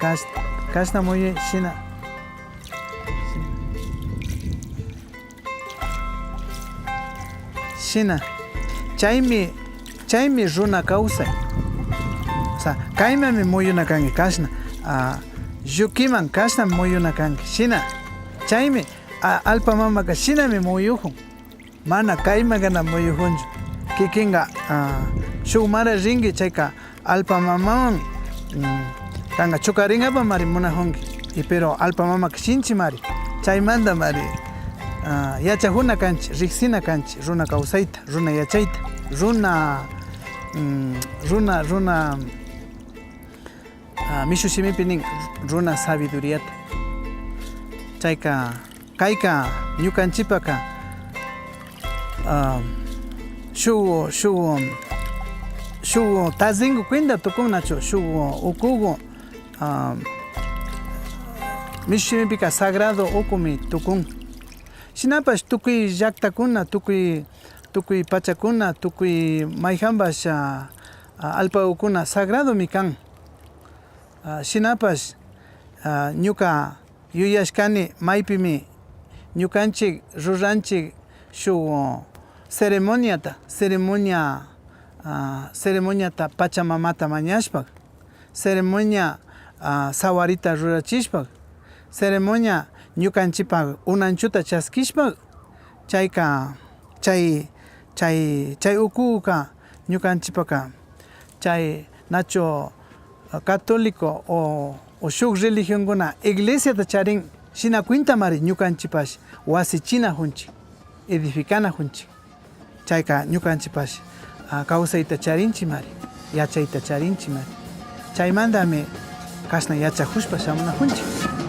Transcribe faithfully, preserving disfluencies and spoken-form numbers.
Kash-, kashna muyuy shina. Shina. Chaymi, chaymi runa kawsay. O sea, kaymami muyuna kanki, kashna. Ah, llukiman kashna muyuna kanki. Shina. Chaymi, ah, allpa mamaka shinami muyujun. Mana kayman kana muyujunchu. Kikinka, ah, shuk mara rinki chayka allpa mamawan, mm, kanka chukaringapamari munajunki. Y pero allpa mamaka shinchimari. Chaymantamari, ah, yachajuna kanchi, riksina kanchi, runa kawsayta, runa yachayta, runa, mm, runa, runa, ah, mishu shimipi nin, runa sabiduríata. Chayka, kayka ñukanchipaka, ah, shuk, shuk, shuk tazingu cuenta tukun nachu, shuk ukugu, ah, mishu shimipika sagrado ukumi tukun. Shinapash tukuy llaktakuna, tukuy, tukuy pachakuna, tukuy mayjanpash, ah, ah, allpagukuna sagradomi kan. Ah, shinapash, ah, ñuka yuyashkani maypimi ñukanchik ruranchik shuk ceremoniata, ceremonia, ah, ceremoniata Pachamamata mañashpa, ceremonia, ah, sawarita rurachishpa, ceremonia ñukanchipa unanchuta chaskishpa, chayka, chay, chay, chay ukuka ñukanchipaka chay nachu católico o, o shuk religionkuna iglesiata charin, shina cuentamari ñukanchipash wasichinajunchik, edificanajunchik. Chayka ñukanchipash, ah, kawsayta charinchimari, yachayta charinchimari. Chaymantami kashna yachajushpa shamunajunchik.